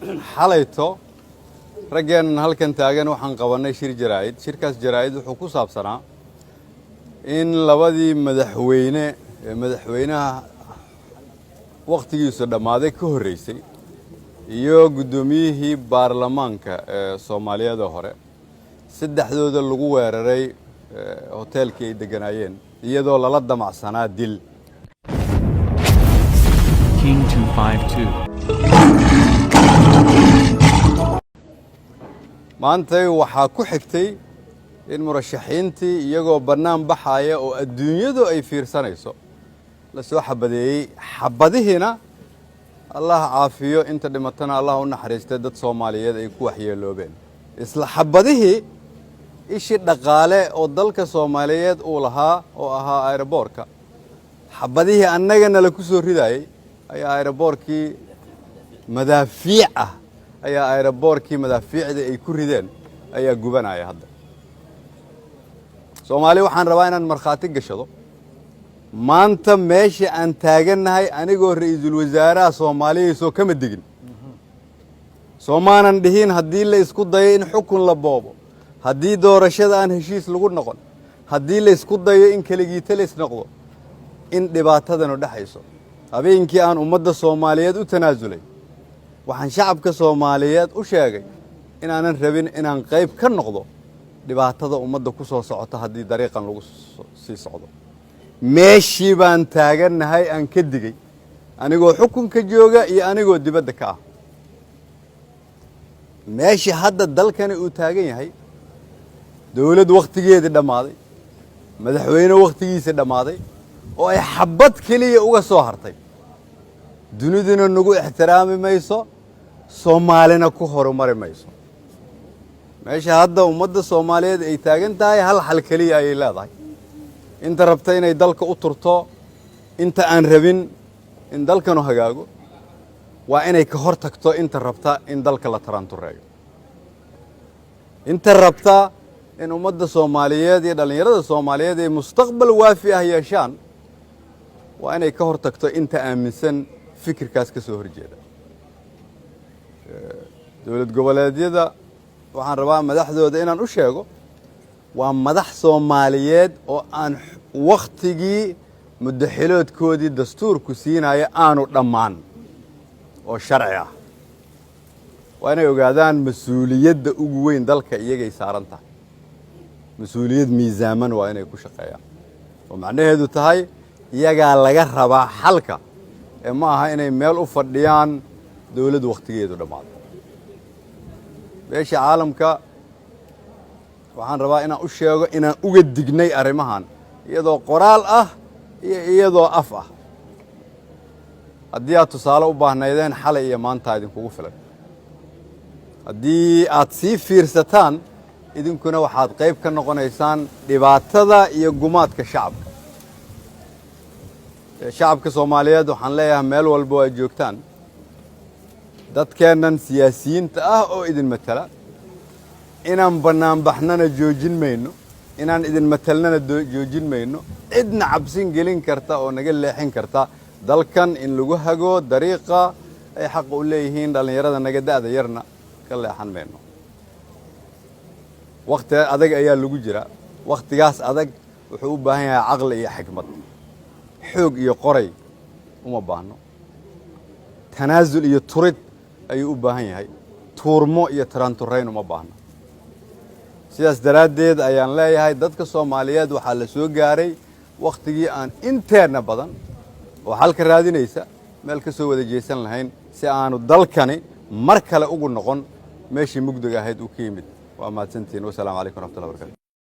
Xalayto raggeennan halkan taagan waxaan qabannay shir jaraa'id. Shirkaas jaraa'id wuxuu ku saabsanaa in labadii madaxweyne ee madaxweynaha wakhtigiisu dhammaaday ka horreysay iyo guddoomiyihii baarlamaanka ee Soomaaliyada hore, saddexdooda lagu weeraray hoteelkii ay degganaayeen, iyadoo lala damacsanaa dil. King 252. Maantay waxaa ku xigtay in murashaxiintii, iyagoo bannaan baxaya oo adduunyadu ay fiirsanayso, la soo xabadeeyey. Xabadihiina, Allah caafiyo inta dhimatana, Allah u naxariistay, dad Soomaaliyeed ay ku waxyeeloobeen. Isla xabadihii, ishii dhaqaale oo dalka Soomaaliyeed uu lahaa oo ahaa aeroboorka, xabadihii annagana la ku soo ridayey ayaa aeroboorkii madaafiic ah, ayaa aeroboorkii madaafiicda ay ku rideen ayaa gubanaya hadda. Soomaali waxaan rabaa inaan markhaati gashado maanta meesha aan taagannahay. Anigoo ra'iisul wasaaraha Soomaaliya, soo kama digin? Soomaanan dhihin haddii la isku dayo in xukun la boobo, haddii doorashada aan heshiis lagu noqon, haddii la isku dayo in keligiitalis noqdo, in dhibaatadanu dhexayso? Habeenkii aan ummadda Soomaaliyeed u tanaasulay, waxaan shacabka Soomaaliyeed u sheegay inaanan rabin inaan qayb ka noqdo dhibaatada ummadda ku soo socota haddii dariiqan lagu sii socdo. Meeshii baan taagannahay aan ka digay, anigoo xukunka jooga iyo anigoo dibadda ka ah. Meeshii hadda dalkani uu taagan yahay, dowlad wakhtigeedii dhammaaday, madaxweyne wakhtigiisii dhammaaday, oo ay xabbad keliya uga soo hartay, duniduna nagu ixtiraami mayso, Soomaalina ku horumari mayso. Meesha hadda ummadda Soomaaliyeed ay taagan tahay, hal xal keliya ayay leedahay: inta rabta inay dalka u turto, inta aan rabin in dalkanu hagaago, waa inay ka hor tagto inta rabta in dalka la taraantureeyo, inta rabta in ummadda Soomaaliyeed iyo dhallinyarada Soomaaliyeed ay mustaqbal waafi ah yeeshaan. Waa inay ka hor tagto inta aaminsan fikirkaas ka soo horjeeda. Dowlad goboleedyada waxaan rabaa madaxdooda inaan u sheego, waa madax Soomaaliyeed oo aan wakhtigii muddaxiloodkoodii dastuurku siinaya aanu dhammaan oo sharci ah. Waa inay ogaadaan mas-uuliyadda ugu weyn dalka iyagay saaran tahay. Mas-uuliyad miisaaman waa inay ku shaqeeyaan, oo macnaheedu tahay iyagaa laga rabaa xalka, ee ma aha inay meel u fadhiyaan dowladdu wakhtigeedu dhammaado. Beesha caalamka waxaan rabaa inaan u sheego inaan uga dignay arrimahan, iyadoo qoraal ah iyo iyadoo af ah. Haddii aad tusaale u baahnaydeen, xalay iyo maanta idinkugu filan. Haddii aad sii fiirsataan, idinkuna waxaad qayb ka noqonaysaan dhibaatada iyo gumaadka shacabka. Shacabka Soomaaliyeed waxaan leeyahay, meel walba oo aad joogtaan, dadkeennan siyaasiyiinta ah oo idin matala, inaan bannaanbaxnana joojin mayno, inaan idin matalnana joojin mayno. Cidna cabsin gelin karta oo naga leexin karta dalkan in lagu hago dariiqa ay xaqa u leeyihiin dhallinyarada naga da'da yarna ka leexan mayno. Wakhti adag ayaa lagu jira. Wakhtigaas adag wuxuu u baahan yahay caqli iyo xikmad. Xoog iyo qoray uma baahno. Tanaasul iyo turid ayuu u baahan yahay, tuurmo iyo taraanturayn uma baahno. Sidaas daraaddeed ayaan leeyahay, dadka Soomaaliyeed, waxaa la soo gaaray wakhtigii aan inteenna badan oo xalka raadinaysa meel ka soo wada jeesan lahayn, si aanu dalkani mar kale ugu noqon meeshii mugdiga ahayd uu ka yimid. Waa mahadsantihiin. Wasalaamu calaykum waraxmatullahi barkatu.